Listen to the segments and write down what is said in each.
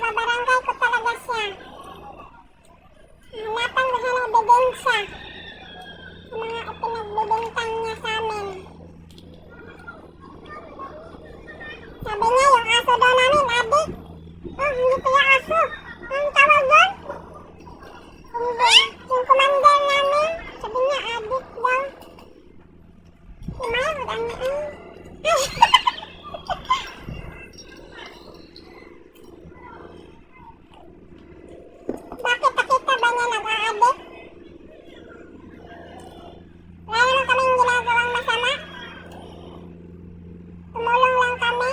Ipabarangay ko talaga siya. Hanapan ko siya ng ebidensya sa mga ipinagbibintang niya sa amin. Sabi niya, yung aso daw namin, adik. Oh, hindi pala aso. Anong tawag doon? Yung commander namin, sabi niya, adik daw. Umayo, ang ay. Bakit nakita ba niya nag-a-addict? Wala naman kaming ginagawang masama. Tumulong lang kami.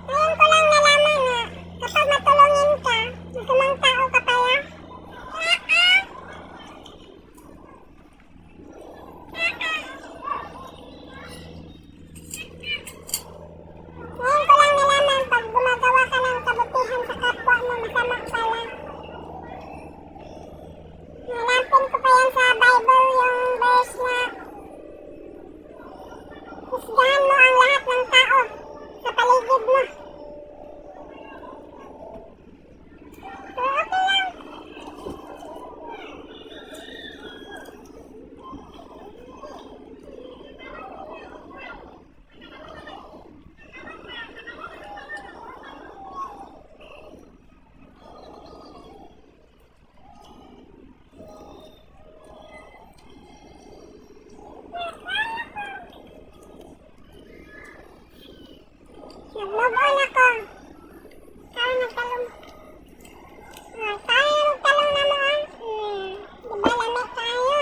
Ngayon ko lang nalaman na kapag matulungin ka, masamang tao ka pala. Ngayon ko lang nalaman pag gumagawa ka ng kabutihan sa kapwa mo, masama pala. Hanapin ko pa yan sa Bible, yung verse na husgahan mo ang lahat ng tao sa paligid mo. Pero okay lang. Nag-move on ako. Ikaw nagtalong. Ah, tayo nagtalong na mo ah. Di ba lamig tayo?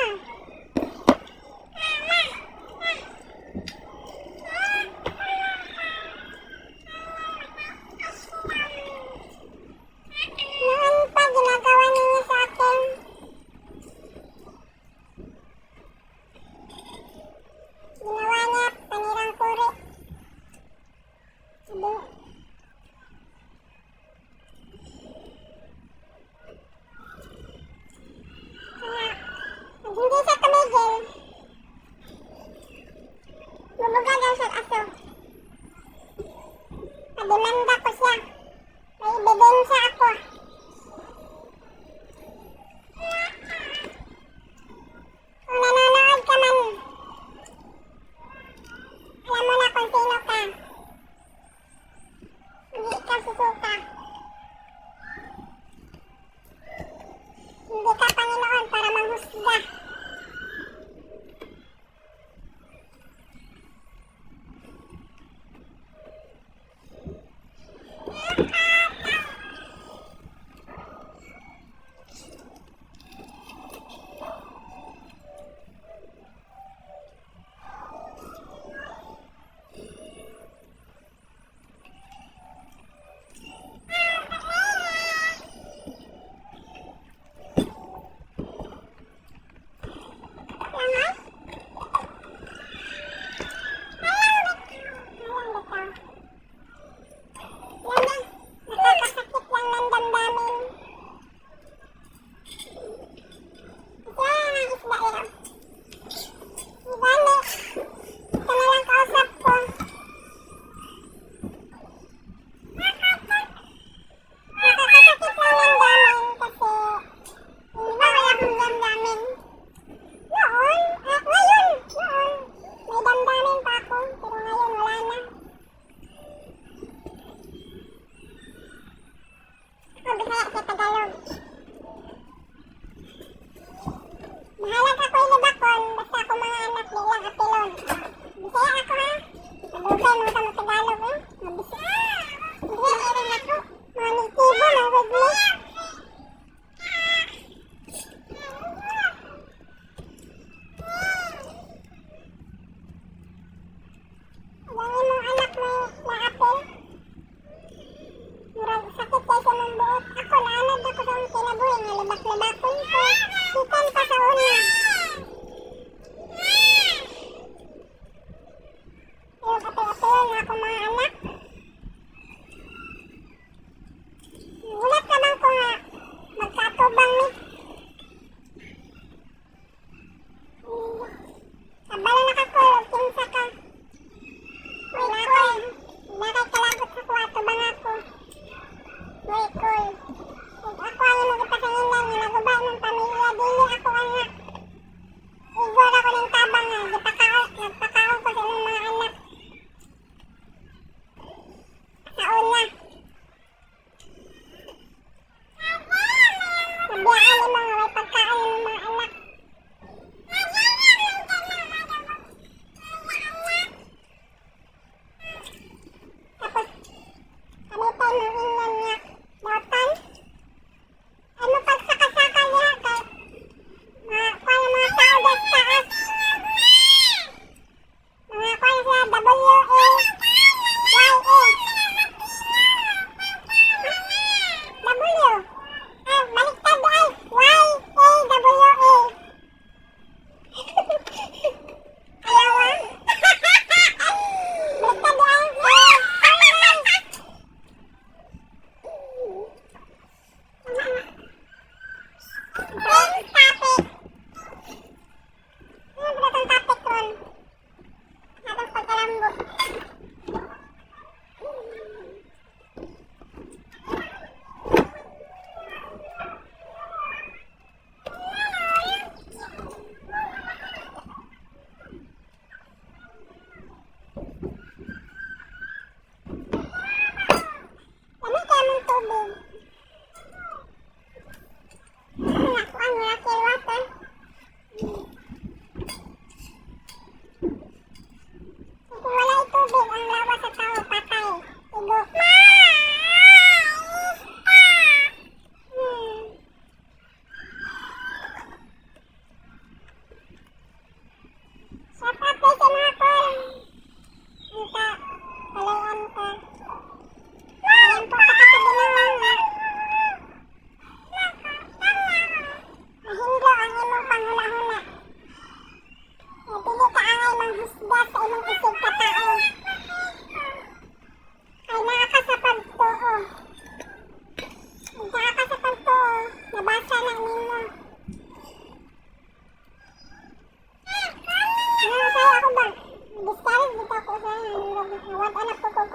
Noon pa ginagawa ninyo sa akin. Ginawa niya panirang puri. Sabi, kaya, pag hindi siya tumigil, bubuga daw siya aso. Pademanda ko siya. May ebidensya ako. Kung nanonood ka man, alam mo na kung sino ka. Hindi ikaw susuka. Hindi ka Panginoon para manghusga.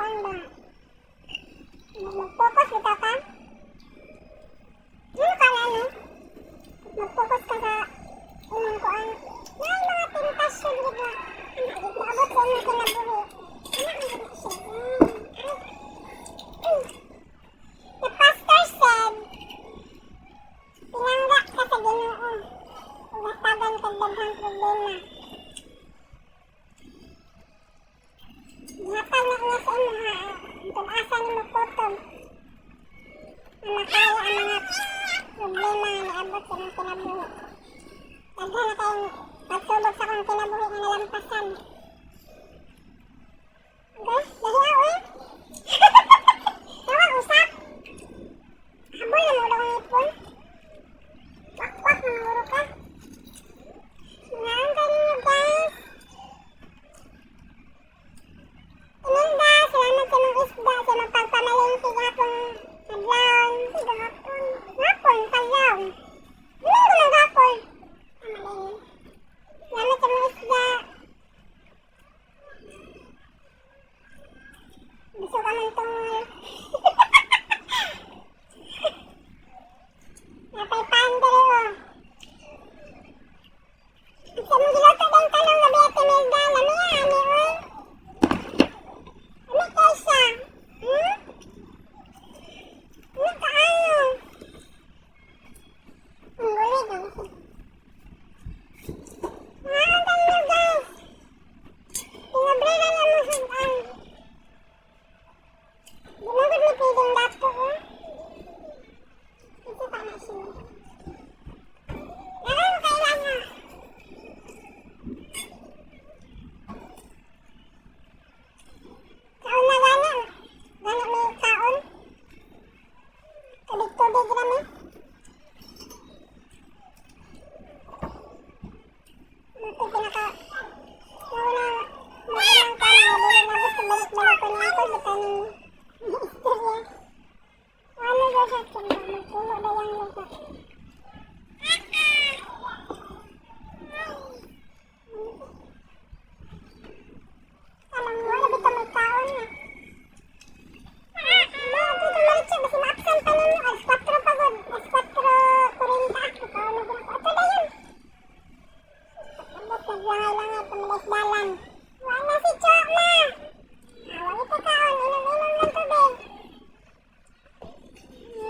Kuan ba? Mag-focus bitaw ka? Ano ka na, no? Mag-focus ka sa imong kuan. Naay mga tentasyon gid na maabot sa imong kinabuhi. Ana ang gid siya. Ay. The pastor said, "Pinangga ka sa Ginoo ug hatagan kag daghang problema." Gihatag na niya sa imo ha, kung asa nimo kutob na makaya ang mga problema nga niabot sa imong kinabuhi. Daghan na kayong pagsubok sa akong kinabuhi nga nalampasan. Okay? Lahi eh. Tawag usap. Habol na mo daw ang ipon. Wakwak na muro ka. Ngayon ka ninyo, guys. Imelda, salamat sa mga isda, sa mga pagpamalengke gahapon adlaw. Hindi gahapon. Gahapon, pagyaw. Hindi ko lang gahapon. Tama din. Salamat sa mga isda. Gusto ka man tungol. Napay diri oh. Sa mong giluto dayong talong gabi, Ate Melda, lami ani oy. Lami kay siya. Ano kaayo? Ang gulig ang siya. Mga ninyo, guys. Pinobrera niya mo sudan. Di mo gud ni pwedeng dato oh. Ito pa na siya. Meron kailan nga. Kaon na gani. Gani may kaon. Tubig-tubig rami. Ito pinaka maunang kuan nga dili na gusto balik-balik ko ni ako bitaw ning istorya. Ano daw siya kung magpulo dayang lupa. Alam mo, wala bitaw may kaon na. Ma, dito maritsa, basta ma-absent pa ninyo. Alas 4 pa gud. Alas 4:40. Kaon na gud ako. Ato dayon. Abot naglangay-langay pamadays-dalan. Wala si Cho na. Ah, wala pa kaon. Inom-inom lang tubig.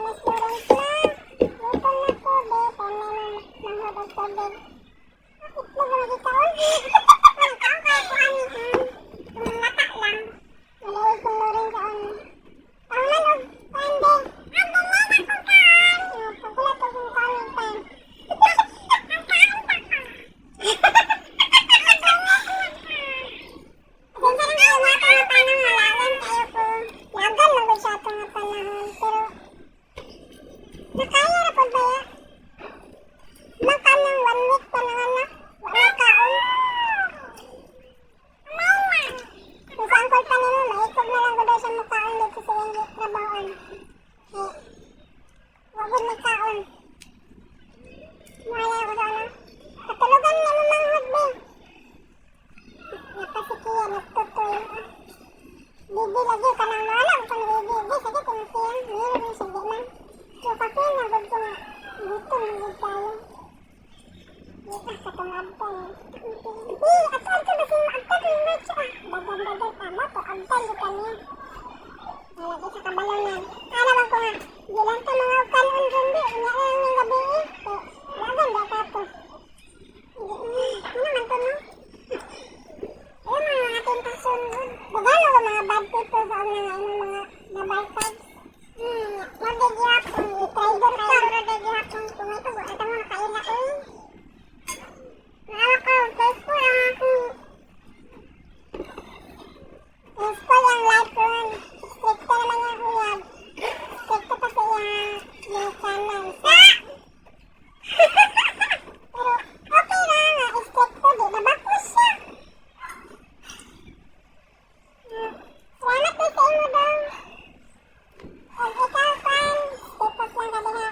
Miss Lawrence na. Gutom na ko, be. Pamay manghod og tubig. Itlog na magikaon. Ang kaon kaya ko ani. Itong lata lang. Malawig kong Lawrence on. Tahunan og kuan be. Ang dali na kong kaan. Pagkulat og kong kaon ng pan. Ang kaon pa ka. Pasensya na kayo mga nga panahon, malalim kayo ko. Lagan na gud siya ato nga panahon, pero nakaya ra pod baya. Makanang one week pa na nga na, wala kaon. Kung sa angkol pa nimo, maikog na lang gud daw siya mukaon dito sa iyang trabahoan. Eh, wa gud may kaon. Wala ko sa ano. Katulugan na mo manghod be. Napasikiya, nagtutoy. Bibi lagi ka nang wala ko ng bibi. Di, sakit ang siya. Mayroon rin siya, di man. So, kape na gud ko nga. Gutom na gud tayo. Di ka katong abtan. Bi, ato ato ba siya maabtan ni March ah. Dagan-dagan tama to abtan di kaniya. Nalagi sa kabalonan. Ara bang ko nga. Di lang to mga kanon ron di. Unya lang ning gabi eh. So, dagan ba ka to? Ano man to no? Ayun mga tentasyon gud. Daghan na mga bad people sa una nga imong mga nabarkads. Magigihapon, i-trigger ka. Trigger gihapon kung ito, ito mo nakaila oy. Naawa ko, faithful ang akong faithful ang life ron. Stricto naman yung uyab. Stricto pa sa iyang ginikanan. Sa! Pero okay lang nga, stricto, di nabakos siya. Salamat din sa imo daw. Ug ikaw, Pan, status lang ka diha.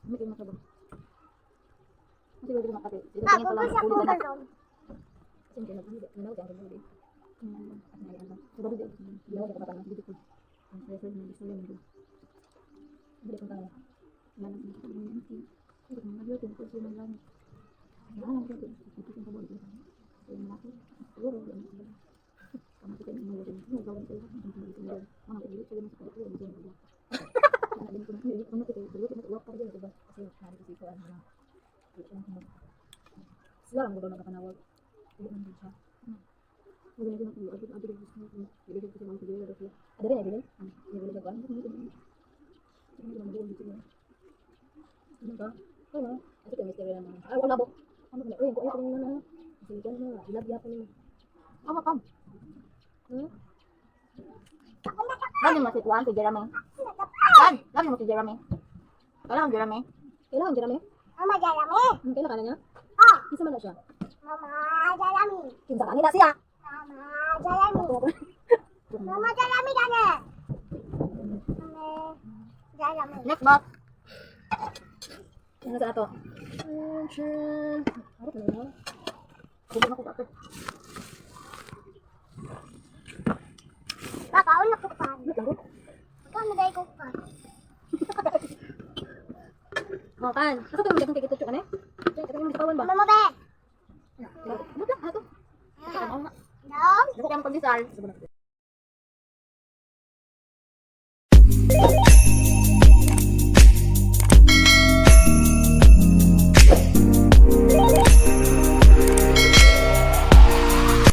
May kayo masabang. Kasi wala ko makate. Ito Ah, tingin pa Google lang sa ulit na. Google ron. Kasi hindi nanaw ang gabi. Sa bago di di ako kapatang dito ko. Ang pressure na gusto niya nito. Bili ko tayo. Wala nang ko ng MC. Hindi ko nagluto ko sa mga lang. Wala nang ko ito sa bawal ko. Kaya malaki. Siguro wala nang kamo ko ng mga ganito. Gawin ko yung mga pagdili sa ganun sa pagdili sa mga. Wala din ko na hindi ko na ito. Pero ko pa din diba? Kasi nari kasi ko ano na. Sila lang daw nagkapanawag. Hindi man din siya. Maganda din ako. Ato ato gusto ko. Dili ko kasi mga pagdili daw sila. Ada rin, dili. Hindi ko siya kuan. Hindi ko mabuo dito. Ano ka? Ano? Ato kay Mr. na. Ay, wala bo. Ano ba? Uy, ko ay ko na. Sige ko na. Ilab yapon mo. Ama kam. Lagi mo si Juan, si Jeremy. Juan, lagi mo si Jeremy. Kailangan Jeremy. Kailangan Jeremy? Mama Jalami. Kailangan na niya? Ah, Kinsa man na siya? Mama Jalami. Kinsa kanila siya? Mama Jalami. Mama Jalami gani. Mama Jalami. Next box. Ano sa ato? Ano na ko ate? Kakaon na ko pa. Laro. Kakaon na dahil ko pa. Oh, kan. Asa to mo kay kitucho kani? Kay katong gipawan ba? Mama be. Ano lang ato? Dong. Dako kay pandesal.